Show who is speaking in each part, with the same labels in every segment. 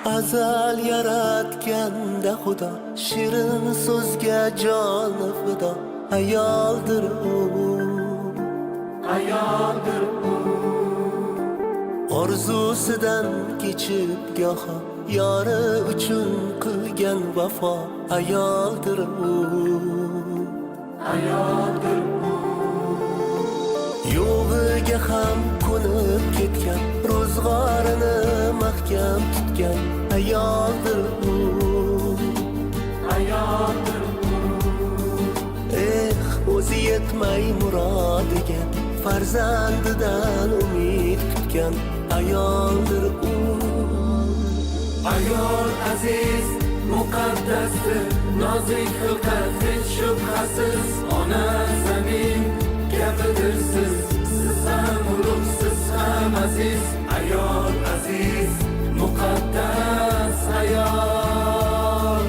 Speaker 1: Azal yaratganda Xudo shirin so'zga joni fido ayoldir u, ayoldir u. Orzusidan kechib goho yori uchun qilgan vafo ayoldir u, ayoldir u. Yo'g'iga ham ko'nib ketgan, ro'zg'orini mahkam tutgan ayoldir u, ayoldir u. Eh, o'zi yetmay murodiga, farzandidan umid kutgan ayoldir u.
Speaker 2: Ayol aziz, muqaddasdir, nozik xilqat hech shubhasiz. Ona zamin kabidirsiz, siz ham ulug', siz ham aziz. Ayol aziz, muqaddas ayol.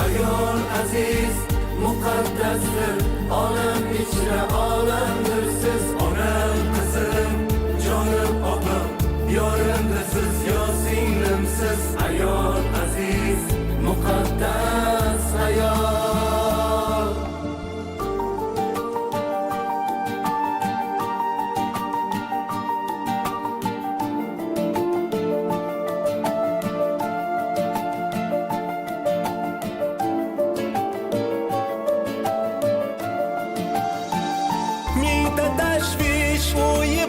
Speaker 2: Ayol aziz, muqaddasdir, olam ichra olamdirsiz. Onam, qizim, jonim, opam, yorimdirsiz, yo singlimsiz. Ayol aziz, muqaddas ayol.
Speaker 1: Mingta tashvish o'yi.